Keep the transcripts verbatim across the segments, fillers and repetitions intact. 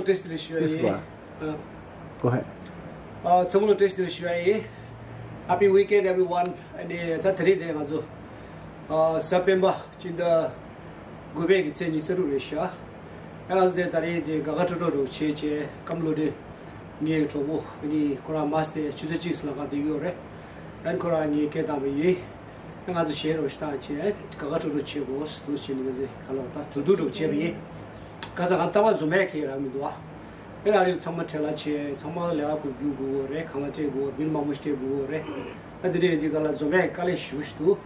བཀྲ་ཤིས་བདེ་ལེགས་ཞུ་ཡ་ཡིན། Go ahead. ཨ། ཚང་མ་ལ་བཀྲ་ཤིས་བདེ་ལེགས་ཞུ་ཡ་ཡིན། Happy weekend, everyone. ཨ་ནི་ད་དེ་རིང་དེ་ང་ཚོ་ཨ་གཟའ་སྤེན་པ་སྤྱི་ཟླ་དགུ་པའི་གི་ཚེས་ཉི་ཤུ་རྩ་དྲུག་རེད་ཤག་ཨ་ང་ཚོ་དེ་ད་རིང་དེ་དགའ་དགའ་སྤྲོ་སྤྲོ་རུ་བྱས་བྱས་སྐམ་ལོ་དེ་ངའི་གྲོགས་པོ་ཨ་ནི་ཁོ་རང་མ་སྟེ་ཆུ་ཚོད་གཅིག་ལ་ག་དེ་ཡོད་རེད། ཨ་ནི་ཁོ་རང་ངའི་སྐད་བཏང་བ་ཡིན། ང་ཚོ་གཞས་རོགས་ཤིག་བཏང་བྱས་དགའ་དགའ་སྤྲོ་སྤྲོ་བྱེད་དགོས་འདུག་བྱས་ནས་ང་ཚོས་ག་ལ་བ་ད་གྲོས་བསྡུར་རོགས་བྱས་པ་ཡིན། ཁ་སང་ང་ལྟ་བ་འཛོམས་ཡག་གི་རག་མི་འདུག་ཨ། དེ་ལ་རིགས་ཚང་མ་བྲེལ་བ་བྱས་ཚང་མ་ལས་ཀ་གུ་རྒྱུག་དགོས་རེད། ཁང་གླ་སྤྲད་དགོས་རེད། བིལ་མང་པོ་ཞིག་སྤྲད་དགོས་རེད། ད་དེ་འདྲ་ཡིན་དུས་ག་ལ་འཛོམས་ཡག་གི་དཀའ་ལས་ཞེ་པོ་ཞིག་འདུག་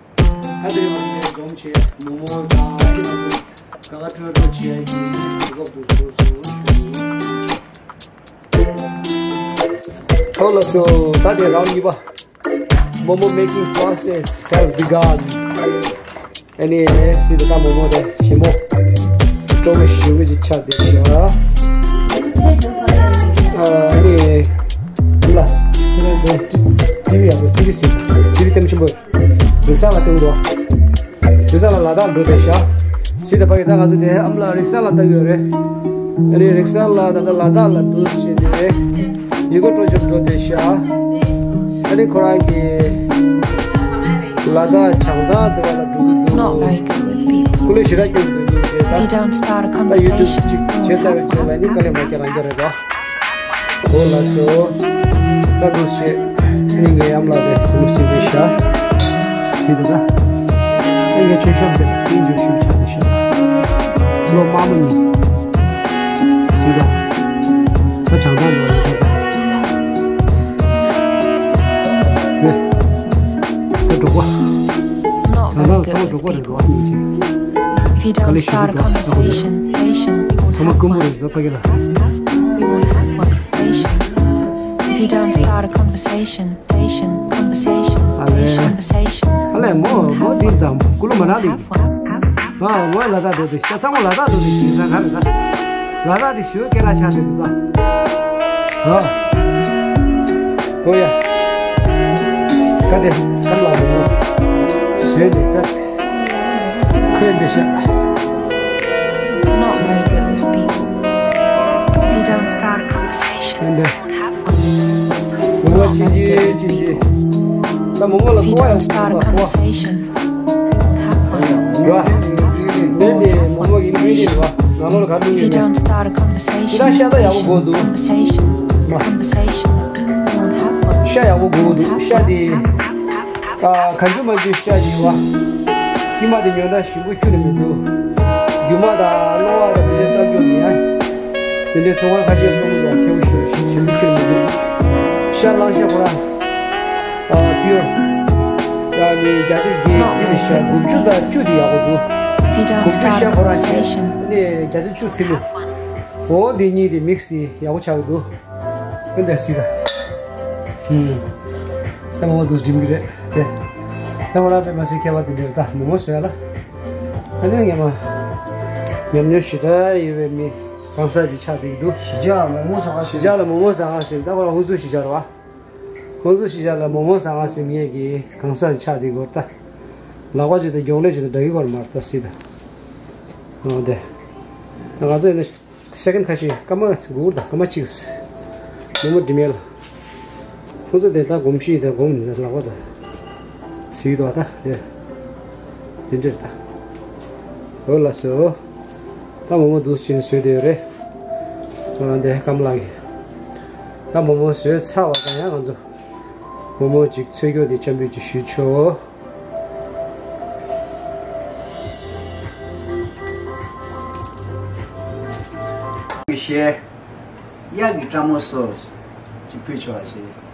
ད་དེ་རིང་ང་ཚོ་འཛོམས་བྱས་མོག་མོག་དང་དེ་ང་ཚོ་དགའ་དགའ་སྤྲོ་སྤྲོ་བྱས་ཀྱི་གོ་སྐབས་འདུག་ཟེར་ཞུ། ཨོ་ལགས་སོ། ད་དེ་རང་གཉིས་པ། Momo making process has begun. ཨ་ནི་སི་ཏུ་ད་མོག་མོག་དེ་ཞིམ་པོ་སྤྲོ་པོ་ཞེ་པོ་ཅིག་ཆགས་བསྡད་ཤག་ཨ་ནི་ཨ་ལ་ཁྱེད་རང་ཚོ་ཊི་ཝི་ཡག་པོ་ཊི་ཝི་སི་ཊི་ཝི་ལྟད་མོ་ཆེན་པོ་རིག་གསར་ལ་སྟོན་འགྲོ། རིག་གསར་ལ་ལ་དྭགས་འགྲོ་བསྡད་ཤག་སི་ཏུ་ཕ་གི་ད་ང་ཚོ་དེ་ཨ་མ་ལགས་རིག་གསར་ལ་ལྟ་གི་ཡོད་རེད། ཨ་ནི་རིག་གསར་ལ་ད་ལྟ་ལ་དྭགས་ལ་འདུག་བྱས་ཏེ། ཡི་གེ་སྤྲོ་ཆོག་འགྲོ་བསྡད་ཤག་ཨ་ནི་ཁོ་རང་གིས་ལ་དྭགས་བྱང་ཐང་དེ་བ་ལ་འགྲོ་གི་འདུག Not very good with people. སྐུ་ལས་ཞེ་དྲག་སྐྱོན་འདུག་ཉིན་བྱས་If you ད་don't start a ད་ཡུ་ཊུབ་conversation, ཅིག་you བྱས་ཚར་བའི་won't have རྗེས་ལ་ནི་དཀའ་ལས་མ་རྒྱག་རང་རྒྱག་རེད་པ། ཨོ་ལགས་སོ། ད་འདུག་བྱས་ཨ་ནི་ངའི་ཨ་མ་ལགས་དེ་སི་མོ་སི་བེ་ཤག་སི་ཏུ་ད། ཨ་ངའི་ཆོས་ཞབས་དེ་ཏིང་འགྱུར་ཞུ་བྱ་དེ་ཤག་ལོ་དམའ་མོ་ཉིད། སི་ཏུ། ད་བྱང་ཐང་ལོ་ཡིན་ས་ད། ད་འགྲོ་གོ Not བྱང་ཐང་very ཚང་མ་འགྲོ་གོ་རེད་འགྲོ་གོ་ཉིན་གཅིག If you don't start a conversation, ཚང་མ་ཀུན་པོ་རེད་འགྲོ་ཕ་གི་ལ། We won't have one. If you don't start a conversation, conversation, conversation, ཨ་ལས། conversation, ཨ་ལས་མོ་མོ་འདི་དང་ཀུ་ལོ་མ་ར་འདི། ཨ་མོ་ལ་དྭགས་འགྲོ་དེ་ཤ་ཚང་མ་ལ་དྭགས་འགྲོ་དེ་ཤ་ཚང་ག་རེ་ད། ལ་དྭགས་དེ་ཞུ་སྐད་ལ་ཆ་དེ་འདུག་ད། ཨ། ཨོ་ཡ། ག་དེ་ག་ལ་མོ་བཟོས་ནས་ག་ཁོས་འདི་ཤ། Not very good with people. If you don't start a conversation, you won't have one. ཨོ་ཡ། མོ་མོ་ཅི་ཅི་ཅི་ཅི། ད་མོ་མོ་ལ་If you ཀོ་ཡ་don't start a ཀོ་ཡ་ཀོ་ཡ། Conversation, you won't have one. ར། ནས་ནས་མོ་མོ་ཡིན་གྱི་རེད་བ། ང་ལོ་ལ་ག་མི་If you ཡིན་ནས། Don't start a conversation, ཤ་ཡག་པོ་གོ་འདུག conversation, conversation, you won't have one. ཤ་ཡག་པོ་གོ་འདུག་ཤ་དེ། ཨ། ག་འཇུ་མ་འཇུ་ཤ་ཡིན་བ། ཀྱེ་མ་དེ་ཉོ་ན་ཞིམ་པོ་ཁྱོན་ནས་མི་འདུག་རྒྱུ་མ་དང་གློ་བ་དང་དེ་འདྲའི་རྩ་རྒྱུ་མི་ཡ། དེ་འདྲའི་ཚོང་ཁང་ཁ་ཤས་བཙོང་ལོག་ཁེ་པོ་ཞུ་ཞིམ་པོ་ཁྱོན་ནས་མི་འདུག་ཤ་ལང་ཤ་ཁོ་རང་། ཨ། པིའུར། ཡ་ནི་བརྒྱ་ཆ་བརྒྱད་ཨེ་ནི་ཤ་དགུ་བཅུ་དང་བཅུ་དེ་ཡག་པོ་འདུག If you don't དགུ་བཅུ་ཤ་ཁོ་རང་བརྒྱ་ནི་བརྒྱ་ཆ་བཅུ་ཚིག་གི་འོ་འདི་གཉིས་དེ་མིག་སི་དེ་ཡག་པོ་ཆགས་ཀྱི་འདུག་ཨེ་འདྲ་སི་ད། ཧུམ། ད་མོ་མོ་འདུག་སྒྲིམ་གྱི་རེད་དེ། ད་ང་རང་པའི་མ་སི་ཁྱད་པར་དེ་འདྲ་རེད་ད་མོ་མོ་བཟོས་ལ། ཨ་ནི་ངས་མ། ཉམས་མྱོང་ཞེ་དྲག་ཡོད་པའི་མི་གང་ཟག་ཅིག་ཆགས་བསྡད་ཀྱི་འདུག་གཞིས་ཆགས་ལ་མོ་མོ་ཟ་ཁང་ཞིག་གཞིས་ཆགས་ལ་མོ་མོ་ཟ་ཁང་ཞིག་ད་ཁོ་རང་ཧུན་སུར་གཞིས་ཆགས་རེད་བ། ཁོང་ཚོ་གཞིས་ཆགས་ལ་མོག་མོག་ཟ་ཁང་ཟེར་མཁན་གྱི་གང་ཟག་ཅིག་ཆགས་བསྡད་ཀྱི་ཡོད་རེད་ད། ལག་པ་ཅིག་དང་མགྱོགས་ལེབ་ཅིག་དང་འདྲ་གི་ཡོད་རེད་མ་རེད་ད་སྲིད་ད། འོ་དེ། ང་ཚོ་ཡིན་ན་སེ་ཀེན་ཁ་ཤས་སྐར་མ་དགུ་དང་སྐར་མ་གཅིག་མོག་མོག་འགྲིམ་ཡས་ལ། ཁོང་ཚོ་དེ་ད་གོམས་གཤིས་དང་གོམས་ལག་པ་དང་། གཟིགས་འདུག་ད་དེ། དེ་འདྲ་རེད་ད། འོ་ལགས་སོ། ད་མོག་མོག་འདུག་སེ་བྱས་ནས་བཟོས་བསྡད་ཡོད་རེད། ང་འདི་སྐམ་ལགས་ཀྱིས། ད་མོག་མོག་བཟོས་ཚར་བ་དང་ཡང་ང་ཚོ། མོག་མོག་ཅིག་འཚོལ་རྒྱུ་དེ་འཆམ་འབུལ་ཅིག་ཞུ་ཆོག་གཞས། གཡག་གི་སྤྲང་མོ་སོགས་ཅིག་ཕུལ་ཆོག་པ་བྱས།